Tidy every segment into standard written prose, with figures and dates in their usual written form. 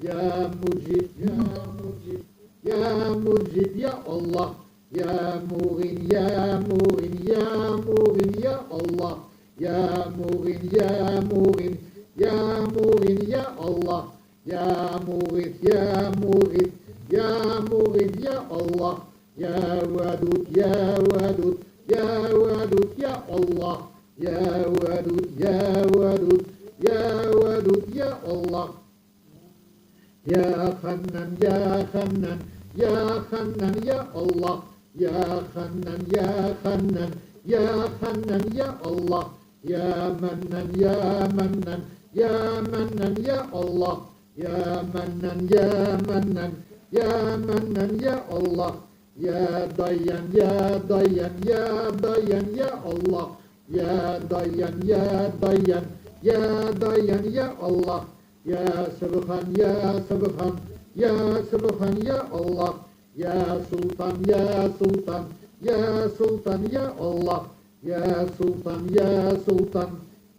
Ya Mujib, Ya Mujib, Ya Mujib, Ya Allah, Ya Mughin, Ya Mughin, Ya Mughin, Ya Allah, Ya Mughin, Ya Mughin, Ya Mughin, Ya Allah, Ya Mughith, Ya Mughith, Ya Mughith, Ya Allah, Ya Wadud, Ya Wadud, Ya Wadud, Ya Allah, Ya Wadud, Ya Wadud, Ya Wadud, Ya Allah, Ya Khannan, Ya Khannan, Ya Khannan, Ya Allah, Ya Khannan, Ya Khannan, Ya Khannan, Ya Allah, Ya Mannan, Ya Mannan, Ya Mannan, Ya Allah, Ya Mannan, Ya Mannan, Ya Mannan, Ya Allah, Ya Dayyan, Ya Dayyan, Ya Dayyan, Ya Allah, Ya Dayyan, Ya Dayyan, Ya Dayyan, Ya Allah, Ya Subhan, Ya Subhan, Ya Subhan, Ya Allah, Ya Sultan, Ya Sultan, Ya Sultan, Ya Allah, Ya Sultan, Ya Sultan,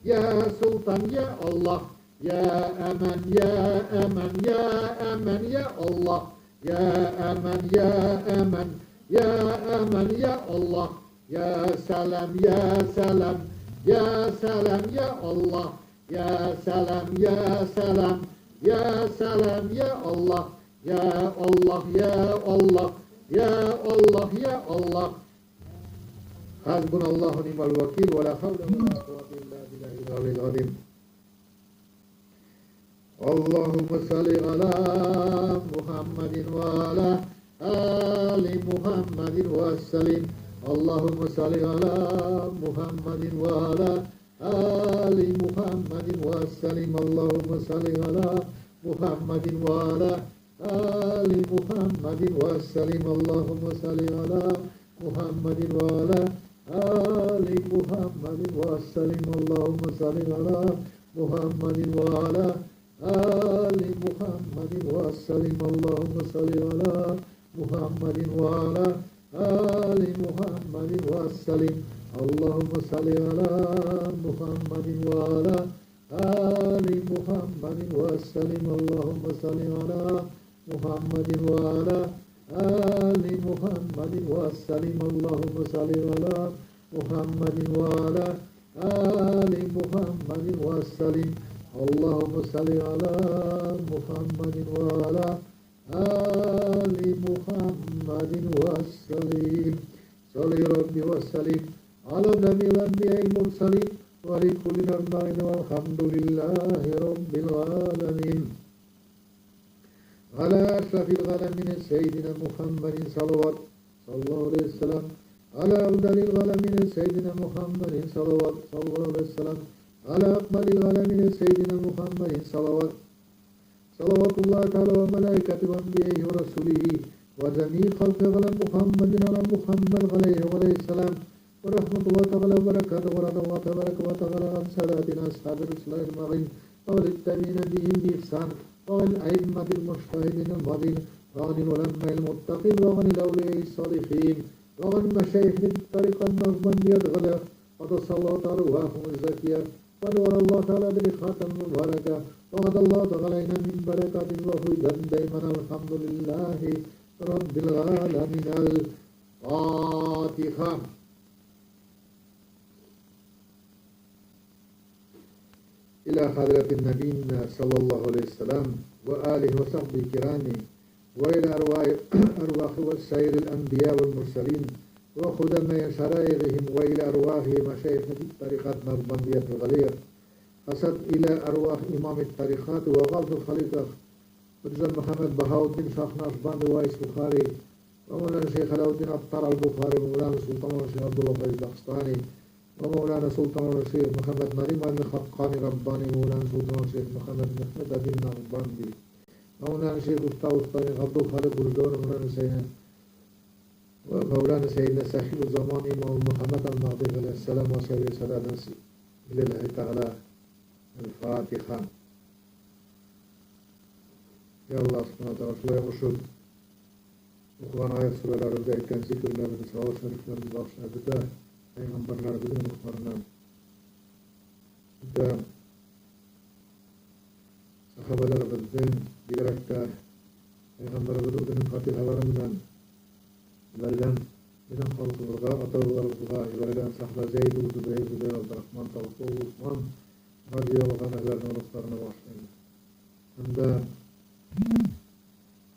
Ya Sultan, Ya Allah, Ya Aman, Ya Aman, Ya Aman, Ya Allah, Ya Aman, Ya Aman, Ya Aman, Ya Allah, Ya Salam, Ya Salam, Ya Salam, Ya Allah, Ya Salam, Ya Salam, Ya Salam, Ya Allah, Ya Allah, Ya Allah, Ya Allah, Ya Allah. Hasbunallahu ni'mal vakil ve la havle ve la kuvvete illa billahil aliyyil azim. Allahümme salli ala Muhammedin ve ala ali Muhammedin ve sellim. Allahümme salli ala Muhammedin ve ala ali Muhammedin ve sellim. Allahümme salli ala Muhammedin ve ala ali Muhammedin ve sellim. Allahümme salli ala Muhammedin ve ala ali Muhammedin ve sellim. Allahümme salli ala Muhammedin ve ala ali Muhammedin ve sellim. Allahümme salli ala Muhammedin ve ala ali Muhammedin ve sellim. Allahümme salli ala Muhammedin ve ala ali Muhammedin ve sellim. Allahümme salli ala Muhammedin ve ala ali Muhammedin ve sellim. Allahümme salli ala Muhammedin ve ala ali Muhammedin ve sellim. Allahümme salli ala Muhammedin ve ala ali Muhammedin ve sellim. Salli Rabbi ve sellim ala cemil enbiya'il murselin ve li kulli ecmaîn velhamdülillahi rabbil âlemin. Ala eşrafil âlemin seyyidina Muhammedin salavat sallallahu aleyhi ve sellem. Ala evdalil âlemin seyyidina Muhammedin salavat sallallahu aleyhi ve sellem. Ala akmalil âlemin seyyidina Muhammedin salavat. Salavatullah Teala ve melâiketi ve enbiyaihi ve rasulihi ve cemî halkı ala Muhammedin ala Muhammed aleyhi ve aleyhisselam ve rahmetullah Teala ve berekatuhu ve radallahu tebareke ve teala an sadatina ashabi Resulullah ecmaîn ve littabi'ine bihim bi ihsan ve an a'immetil mujtahidin el-madin ve anil ulemâil muttaqin ve anil evliyâi salihin ve an meşâyihil tarikan nazmaniyet gala qaddasallahu teala ruhahumuz zakiyye ve nurallahu teala bil hatem mübareke ve adallahu teala min berekatin ve huydan dayman elhamdülillahi rabbil âlemin. El-Fatiha. İlâ hazretin nebiyyina sallallahu aleyhi ve sellem ve âlihi ve sahbihi kirâmi ve ilâ ervâhi ve sairil enbiyâ vel murselîn ve hudemâ şarâirihim ve ilâ ervâhi meşâyihi tarikat nazbandiyetil galîr. Hasat ilâ ervâh imam-ı tarikat ve gavz-ı halika Mirza Muhammed Bahauddin Şah Nakşibend Vais Bukhari ve Mevlana Şeyh Alauddin Attar al-Bukhari ve Mevlana Sultan Şeyh Abdullah Faiz Dağıstani ve Mevlana Sultan Şeyh Muhammed Nariman Hakkani Rabbani Mevlana Sultan Şeyh Muhammed Mehmet Adil Nakşibandi Mevlana Şeyh Usta Ustani Abdülhalik Gurgan Mevlana Seyyidina Sahib-i Zaman İmam Muhammed al-Mahdi aleyhisselam ve seyyid salatı lillahi teala. El-Fatiha. Ya Allah subhanahu teala şulay qo'shib o'qigan oyat suralarimizda aytgan zikrlarimizni, salovat shariflarimizni bag'ishlab butun payg'ambarlarimizning ruhlarini, butun sahobalarimizning Бигерәк тә Пәйғәмбәребеҙ үҙенең фатихалары менән ебәргән беҙҙең халҡыбыҙға, ата-бабаларыбыҙға ебәргән Сәхбә Зәйд улы Зөбәйр, Зөбәйр Абдрахман, Талҡы улы Усман радиаллаһу анһуларҙың рухтарына бағышлайбыҙ. Һәм дә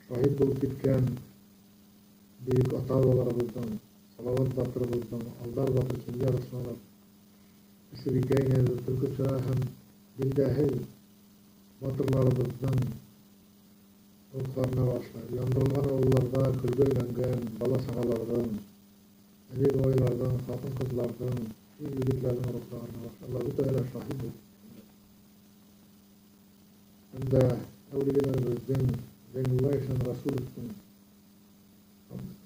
шаһит булып киткән бөйөк ата-бабаларыбыҙҙың, Салауат батырыбыҙҙың, Алдар батыр, Кинйә Арыҫланов, Өсөбикә инәбеҙ, Төлкөсөрә һәм билдәһеҙ батырларыбыҙҙың рухтарына бағышлайбыҙ. Яндырылған ауылларҙа көлгә әйләнгән бала-сағаларҙың, әбей-бабайларҙың, ҡатын-ҡыҙларҙың, ир-егетләрҙең рухтарына бағышлайбыҙ. Улар бөтәһе лә шаһит булып киткәндәр. Һәм дә әүлиәләребеҙҙең, Зәйнулла ишан Расуловтың,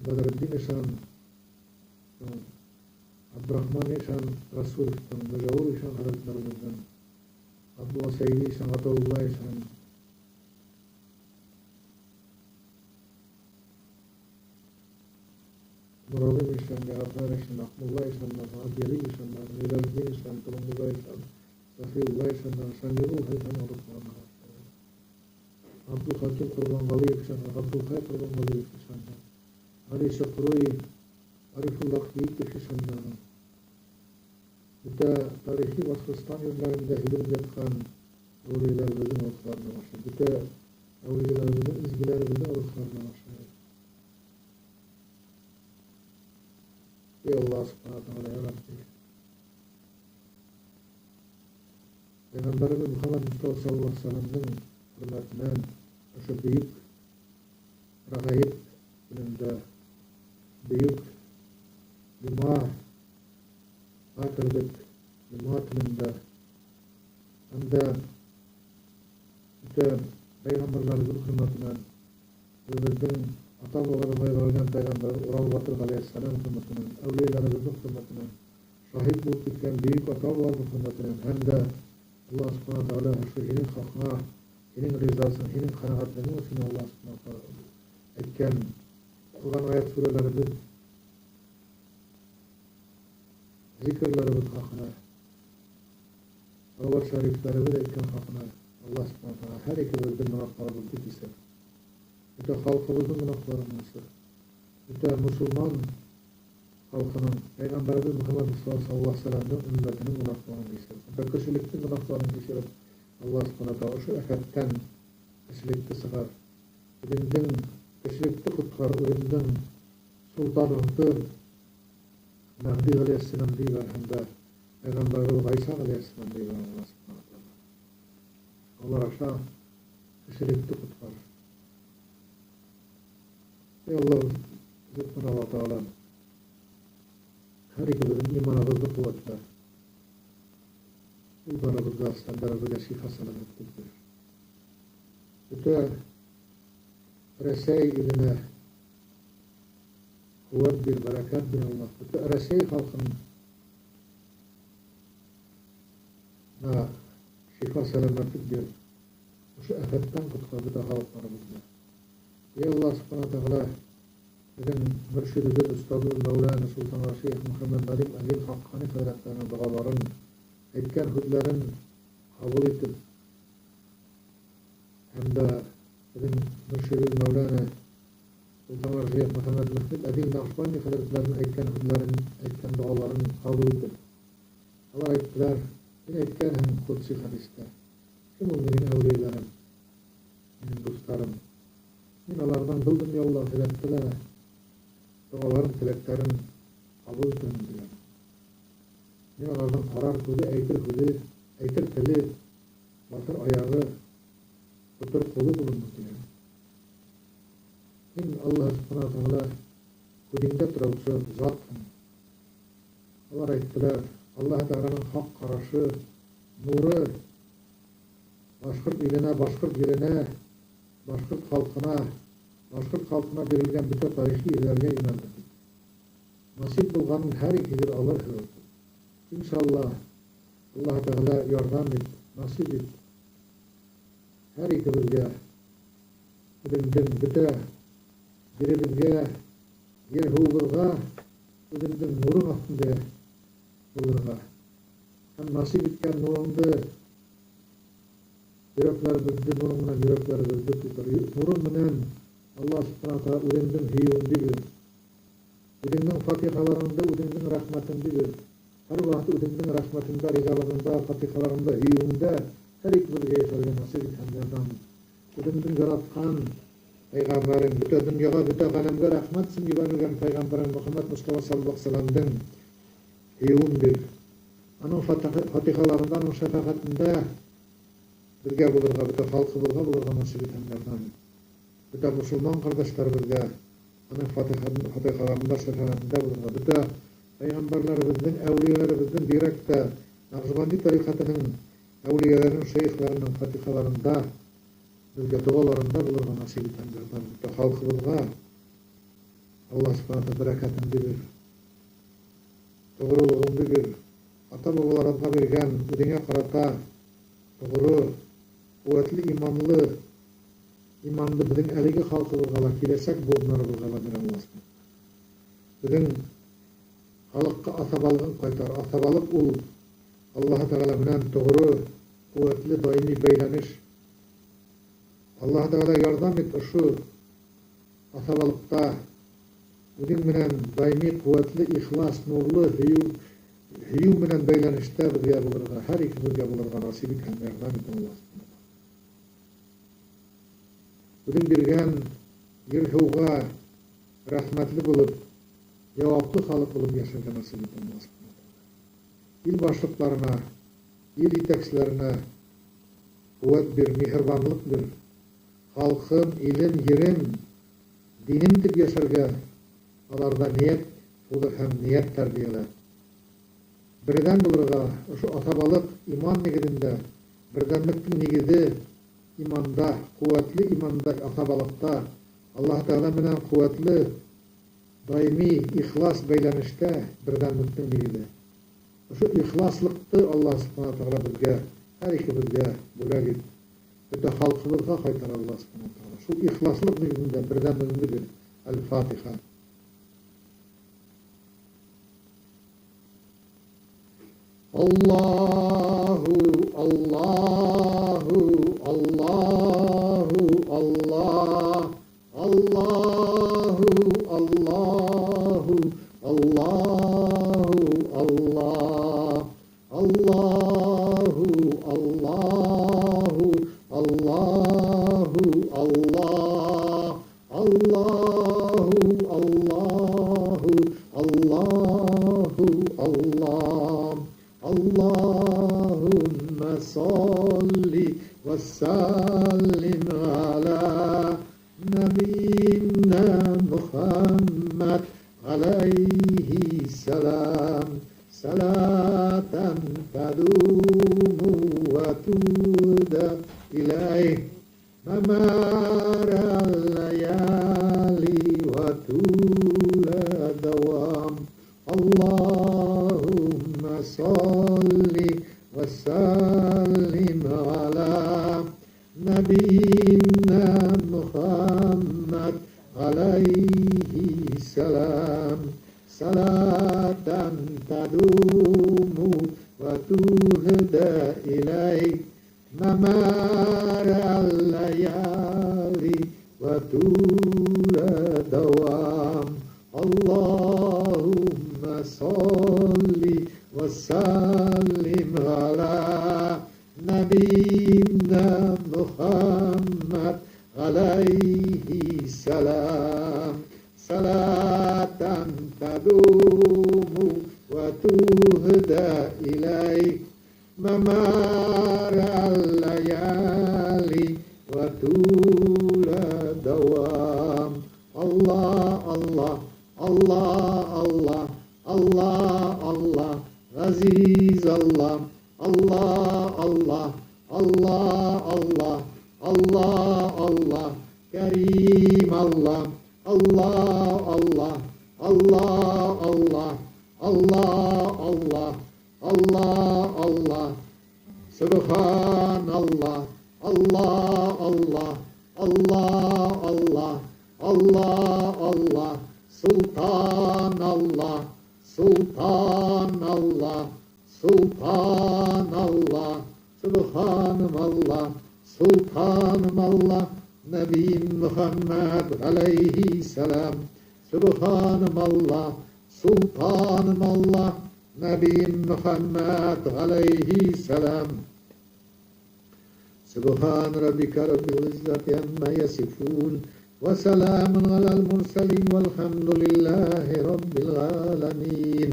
Бәҙретдин ишан, Абдрахман ишан Расуловтың, Мөжәүер ишан хәҙрәтләребеҙҙең, Абдулла Сәйҙи ишан, Ғатаулла ишан, Нурғәлим ишан, Йәғәфәр ишан, Аҡмулла ишандарҙың, Әбйәлил ишандарҙың, Йәләлетдин ишан, Толомбуҙа ишан, Сәфиулла ишандарҙың, Шамилул ишанның рухтарына бағышлайбыҙ. Абдулхаким Ҡорбанғәлиев ишан, Ғабдулхай Ҡорбанғәлиев ишандар, Ғәли Шоҡруй, Ғарифулла Киитов ишандарҙың, бөтә тарихи Башҡортостан ерҙәрендә һибелеп ятҡан әүлиәләребеҙҙең рухтарына бағышлайбыҙ. Бөтә әүлиәләребеҙҙең, изгеләребеҙҙең рухтарына бағышлайбыҙ. Ey Аллаһ Субхана Тәғәлә, я Рабби. Пәйғәмбәребеҙ Мөхәммәд Мостафа саллаллаһу алейһи ва сәлләмдең хөрмәтенән ошо бөйөк рәғәйеп көнөндә, бөйөк йомаға керҙек, йома төнөндә, һәм дә бөтә пәйғәмбәрҙәребеҙ хөрмәтенән, үҙебеҙҙең ата-бабаларыбыҙға ебәрелгән пәйғәмбәр Урал батыр ғәләйһиссәләм хөрмәтенән, әүлиәләребеҙҙең хөрмәтенән, шаһит булып киткән бөйөк ата-бабаларыбыҙ хөрмәтенән, һәм дә Аллаһ Субхана Тәғәлә ошо һинең хаҡыңа, һинең ризасың, һинең ҡәнәғәтлегең өсөн Аллаһ Субхана Тәғәлә әйткән, уҡыған аят сүрәләребеҙ, зикрләребеҙ хаҡына, салават шәрифләребеҙ әйткән хаҡына Аллаһ Субхана Тәғәлә һәр икебеҙҙең гонаһларыбыҙҙы кисер. Бөтә халҡыбыҙҙың гонаһларын кисер. Бөтә мосолман халҡының, Пәйғәмбәребеҙ Мөхәммәд Мостафа саллаллаһу алейһи ва сәлләмдең өммәтенең гонаһларын кисер. Бөтә кешелектең гонаһларын кисереп, Аллаһ Субхана Тәғәлә ошо афәттән кешелекте сығар. Үҙеңдең кешелекте ҡотҡар, үҙеңдең солтаныңды Мәһди ғәләйһиссәләмде ебәр һәм дә Пәйғәмбәребеҙ Ғайса ғәләйһиссәләмде ебәр Аллаһ Субхана Тәғәлә. Улар аша кешелекте ҡотҡар. Ey Аллаһ Субхана ва Тәғәлә, һәр икебеҙҙең иманыбыҙҙы ҡеүәтлә. Улдарыбыҙға, арыҫландарыбыҙға шифа сәләмәтлек бир. Бөтә Рәсәй иленә ҡеүәт бир, бәрәкәт бир Аллаһ. Бөтә Рәсәй халҡына шифа сәләмәтлек бир. Ошо афәттән ҡотҡар бөтә халыҡтарыбыҙҙы. Ey Аллаһ Субхана Тәғәлә, беҙҙең мөршидебеҙ, остазыбыҙ Мәүләнә Солтан Шейх Мөхәммәд Нәдим Әдил Хаҡҡани хәҙрәттәренең доғаларын, әйткән һүҙҙәрен ҡабул итеп, һәм дә беҙҙең мөршидебеҙ Мәүләнә Солтан Шейх Мөхәммәд Мөхмүд Әдил Наҡшбанди хәҙрәттәренең әйткән һүҙҙәрен, әйткән доғаларын ҡабул итеп, улар әйттеләр, һин әйткәнһең ҡөдси хәдистә, кем ул минең әүлиәләрем, минең дуҫтарым? Мин уларҙың был донъяла ла, әхирәттә лә доғаларын, теләктәрен ҡабул итәмен тигән. Мин уларҙың ҡарар һүҙе, әйтер һүҙе, әйтер теле, баҫыр аяғы, тотор ҡулы булырмын тигән. Һин Аллаһ Субхана Тәғәлә күҙеңдә тороусы затһың. Улар әйттеләр, Аллаһ Тәғәләнең хаҡ ҡарашы, нуры башҡорт иленә, башҡорт еренә, башҡорт халҡына, башҡорт халҡына бирелгән бөтә тарихи ерҙәргә йүнәлде. Насип булғанын һәр икегеҙ алырһығыҙ. Иншаллаһ, Аллаһ Тәғәлә ярҙам ит, насип ит. Һәр икебеҙгә үҙеңдең бөтә еребеҙгә, ер һыуыбыҙға үҙеңдең нурың аҫтында булырға. Һәм насип иткән нурыңды Йөрәкләребеҙҙе нурың менән йөрәкләребеҙҙе тултыр. Нурың менән Аллаһ Субхана Тәғәлә үҙеңдең һөйөүеңде бир. Үҙеңдең фатихаларыңды, үҙеңдең рәхмәтеңде бир. Һәр ваҡыт үҙеңдең рәхмәтеңдә, ризалығыңда, фатихаларыңда, һөйөүеңдә һәр икебеҙгә йәшәргә насип ит һәм ярҙам ит. Үҙеңдең яратҡан пәйғәмбәрең, бөтә донъяға, бөтә ғаләмгә рәхмәт өсөн ебәрелгән пәйғәмбәрең Мөхәммәд Мостафа саллаллаһу алейһи вәсәләмдең һөйөүен бир. Аның фатихаларында, аның шәфәғәтендә беҙгә булырға, бөтә халҡыбыҙға булырға насип ит һәм ярҙам ит. Бөтә мосолман ҡәрҙәштәребеҙгә аның фатихаларында, шәфәғәтендә булырға, бөтә пәйғәмбәрләребеҙҙең, әүлиәләребеҙҙең, бигерәк тә Наҡшбанди тариҡәтенең әүлиәләренең, шәйехләренең фатихаларында беҙгә доғаларында булырға насип ит һәм ярҙам ит. Бөтә халҡыбыҙға Аллаһ Субхана Тәғәлә бәрәкәтеңде бир, тоғролоғоңдо бир, ата-бабаларыбыҙға биргән үҙеңә ҡарата тоғро, ҡеүәтле иманлы иманды беҙҙең әлеге халҡыбыҙға ла, киләсәк быуындарыбыҙға ла бир Аллаһ Субхана. Беҙҙең халыҡҡа аҫабалығын ҡайтар. Аҫабалыҡ ул Аллаһ Тәғәлә менән тоғро, ҡеүәтле даими бәйләнеш. Аллаһ Тәғәлә ярҙам ит ошо аҫабалыҡта үҙең менән даими ҡеүәтле, ихлас, нурлы һөйөү менән бәйләнештә беҙгә булырға, һәр икебеҙгә булырға насип ит һәм ярҙам ит Аллаһ. Үҙең биргән ер-һыуға рәхмәтле булып, яуаплы халыҡ булып йәшәргә насип ит Аллаһ. Ил башлыҡтарына, ил етәкселәренә ҡеүәт бир, миһырбанлыҡ бир. Халҡым, илем, ерем, динем тип йәшәргә аларҙа ниәт тыуҙыр һәм ниәт тәрбиәлә. Берҙәм булырға, ошо аҫабалыҡ иман нигеҙендә, берҙәмлектең нигеҙе иманда, ҡеүәтле иманда, аҫабалыҡта, Аллаһ Тәғәлә менән ҡеүәтле даими ихлас бәйләнештә берҙәмлектең нигеҙе. Ошо ихласлыҡты Аллаһ Субхана Тәғәлә беҙгә, һәр икебеҙгә бүләк ит. Бөтә халҡыбыҙға ҡайтар Аллаһ Субхана Тәғәлә. Шул ихласлыҡ нигеҙендә берҙәмлегеңде бир. Әл-Фатиха. Аллаху, Аллаху, Аллаху, Аллах, Аллаху, Аллаху, Аллаху, Аллах, Аллаху, Аллаху, Аллаху, Аллах, Аллаху, Аллаху, Аллаху, Аллах. اللهم صل وسلم على نبينا محمد عليه السلام صلاة تدوم وتهدى إليه ممار الليالي وطول الدوام. اللهم صل وسلم على نبينا محمد عليه السلام صلاة تدوم وتهدى إليه ممار الليالي وطول الدوام. اللهم صل وسلم على نبينا محمد عليه السلام صلاة تدوم وتهدى إليه ممار الليالي وطول الدوام. الله الله الله الله الله الله عزيز الله الله الله الله الله الله الله كريم الله الله الله الله الله الله الله الله الله سبحان الله الله الله الله الله الله الله سلطان الله سلطان الله سلطان الله سبحان الله Sultanım Allah, Nebim Muhammed aleyhisselam. Subhanım Allah, Sultanım Allah, Nebim Muhammed aleyhisselam. Subhan rabbika rabbil izzati amma yasifun ve selamun alel murselin velhamdülillahi rabbil alemin.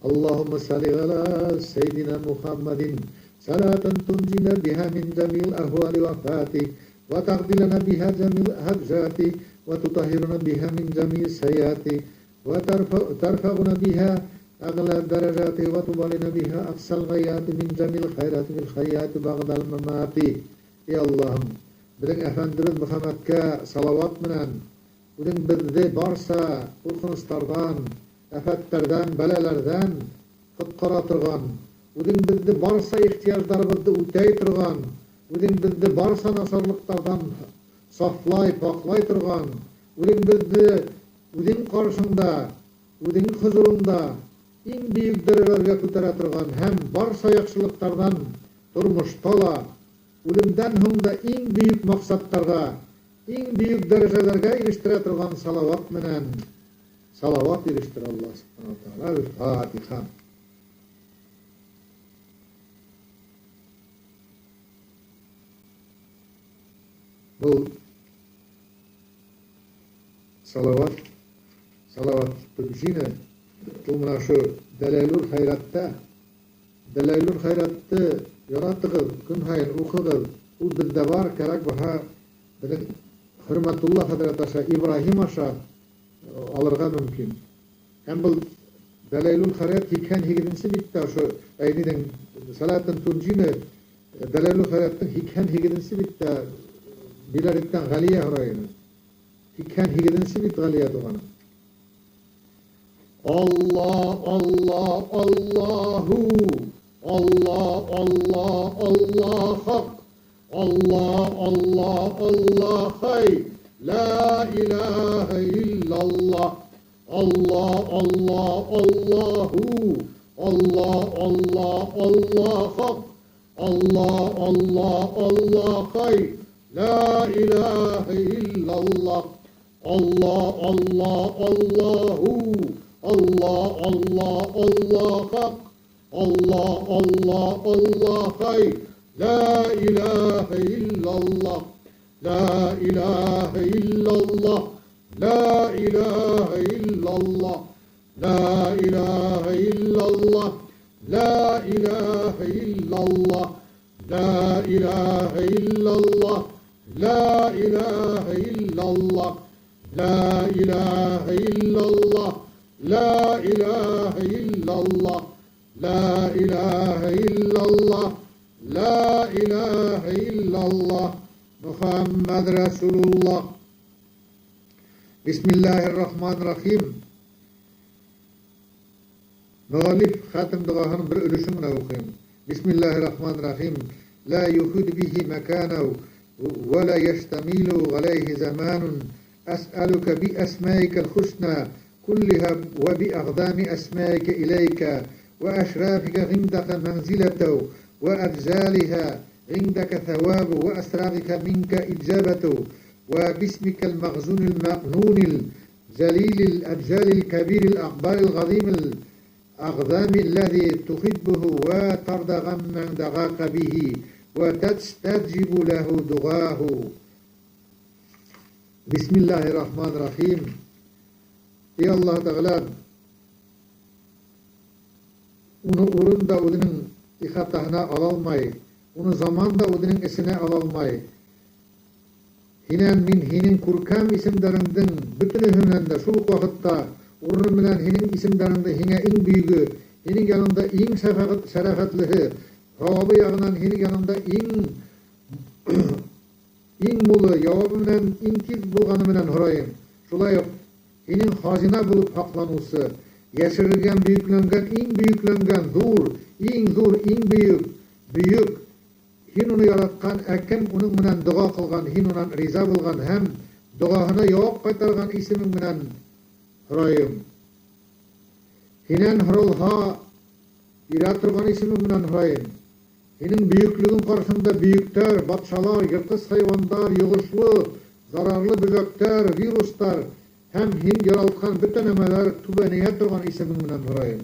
Allahümme salli ala seyyidina Muhammedin salatan tuncina biha min cemil ahvali ve fati ve tagdilana biha cemil hacati ve tutahhiruna biha min cemil seyati ve terfa'una biha أغلى الدرجات وتبلنا بها أقصى الغايات من جميع الخيرات في الحياة بعد الممات. Ey Allahım, biziň Efendimiz Muhammedke salawat bilen, Özüň bizi barsa qorqunçlardan, afetlerden, belalardan qutqara turgan, Özüň bizi barsa ihtiyaçlarımızı ötey turgan, Özüň bizi barsa nasarlıklardan saflay, paklay turgan, Özüň bizi Özüň qarşıňda, Özüň huzuruňda иң бөйөк дәрәҗәләргә күтәрә торган һәм барса яхшылыклардан тормышта ла, үлемдән һуң да иң бөйөк максатларга, иң бөйөк дәрәҗәләргә ирештерә торган салават менән салават ирештер Аллаһ субхана ва тааля. Фатиха. Был салават, салават түнжине, ул менә шу Дәләйлүл хайратта, Дәләйлүл хайратты яратыгыз, көн һайын укыгыз. Ул бездә бар, кәрәк булһа, безнең Хөрмәтулла хәзрәт аша, Ибраһим аша алырга мөмкин. Һәм был Дәләйлүл хайрат 88-нче биттә ошо әйнинең Салатын Тунжине Дәләйлүл хайраттың 88-нче биттә Биләриттән Галия һорайны. 88-нче бит Галия туганы. Allah, Allah, Allahu, Allah, Allah, Allah hak, Allah, Allah, Allah hay, la ilahe illallah, Allah, Allah, Allahu, Allah, Allah, Allah hak, Allah, Allah, Allah hay, la ilahe illallah, Allah, Allah, Allahu, Allah, Allah, Allah hak, Allah, Allah, Allah hay, la ilahe illallah, la ilahe illallah, la ilahe illallah, la ilahe illallah, la ilahe illallah, la ilahe illallah, la ilahe illallah, la ilahe illallah, la ilahe illallah, la ilahe illallah, la ilahe illallah, Muhammed Resulullah. Bismillahirrahmanirrahim. Müellif xatm duasının bir өлешен укыйм. Bismillahirrahmanirrahim. La yuhud bihi makanu ve la yeştemilu aleyhi zamanun. Es'aluke bi esmaikel husna كلها وبأقدام أسمائك إليك وأشرافك عندك منزلة وأرجالها عندك ثواب وأسرارك منك إجابة وباسمك المخزون المأنون الجليل الأبجال الكبير الأخبار العظيم الأقدام الذي تحبه وترضى عمن دعاك به وتستجيب له دعاه. بسم الله الرحمن الرحيم. Ey Allah Teala, onu urun da özünün ihatahına alalmay, onu zaman da özünün esine alalmay. Hinen min hinin kurkam isimlerinden bütünühünden de şul vakitta urun bilen hinin isimlerinde hine en büyüğü, hinin yanında en şerefetlihi, havabı yağından hinin yanında en mulu, yavabı bilen en tiz bulganı bilen horayım. Şulay Hinin hazina bulup haqlanısı, yaşırılgan, büyüklengen, en büyüklengen, dur, en dur, en büyük, büyük. Hin onu yaratkan, әкем onun менән дога кылган, һин унан риза булган һәм догаһына яуап кайтарган исемең менән һорайым. Һинән һоралһа, бирә торган исемең менән һорайым. Һинең бөйөклөгөң ҡаршыһында бөйөктәр, батшалар, йыртҡыс хайуандар, йоғошло, зарарлы бөжәктәр, вирустар һәм һин яралтҡан бөтә нәмәләр түбәнәйә торған исемең менән һорайым.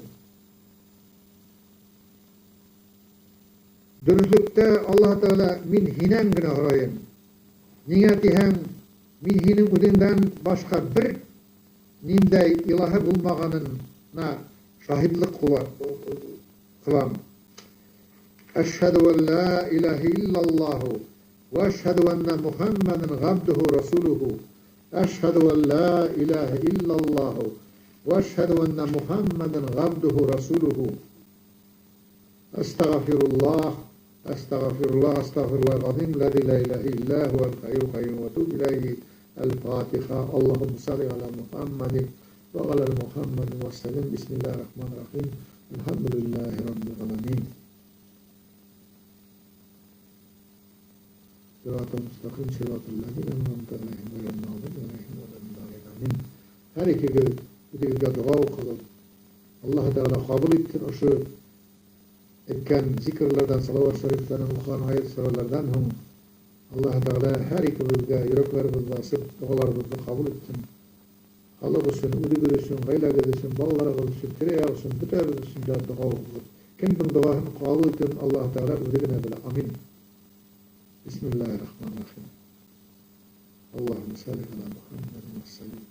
Дөрөҫлөктә, Аллаһ Тәғәлә, мин һинән генә һорайым. Ниңә тиһәң, мин һинең үҙеңдән башҡа бер ниндәй илаһы булмағанына шаһитлыҡ ҡылам. Әшһәдү ән лә илаһә иллаллаһу вә әшһәдү әннә Мухәммәдән ғәбдүһү рәсүлүһү. Әшһәдү ән лә илаһә иллаллаһу вә әшһәдү әннә Мухәммәдән ғәбдүһү рәсүлүһү. Әстәғфируллаһ, әстәғфируллаһ, әстәғфируллаһ ғазим, ләзи лә илаһә илля һуәл хәйюл ҡәййүм вә әтүбү иләйһи. Әл-Фатиха. Аллаһумма салли аля Мухаммадин вә аля Мухаммадин вә сәллим. Бисмиллаһир рахманир рахим. Әлхәмдүлиллаһи раббил аламин. Сиратал мустақим, сиратал ләзина әнғамта алейһим ғәйрил мәғҙүби алейһим вәләд-даллин. Амин. Һәр икегеҙ үҙегеҙгә доға уҡығыҙ. Аллаһ Тәғәлә ҡабул итһен ошо әйткән зикрләрҙән, салауат шәрифтәрен уҡыған аят-сүрәләрҙән һуң Аллаһ Тәғәлә һәр икебеҙгә йөрәкләребеҙҙе асып, доғаларыбыҙҙы ҡабул итһен. Халыҡ өсөн, үҙегеҙ өсөн, ғаиләгеҙ өсөн, балаларығыҙ өсөн, тирә-яҡ өсөн, бөтәбеҙ өсөн дә доға уҡығыҙ. Кемдең доғаһын ҡабул итеүен Аллаһ Тәғәлә үҙе генә белә. Амин. Бисмиллаһир рахманир рахим. Аллаһумма салли аля Мухаммадин ва саллим.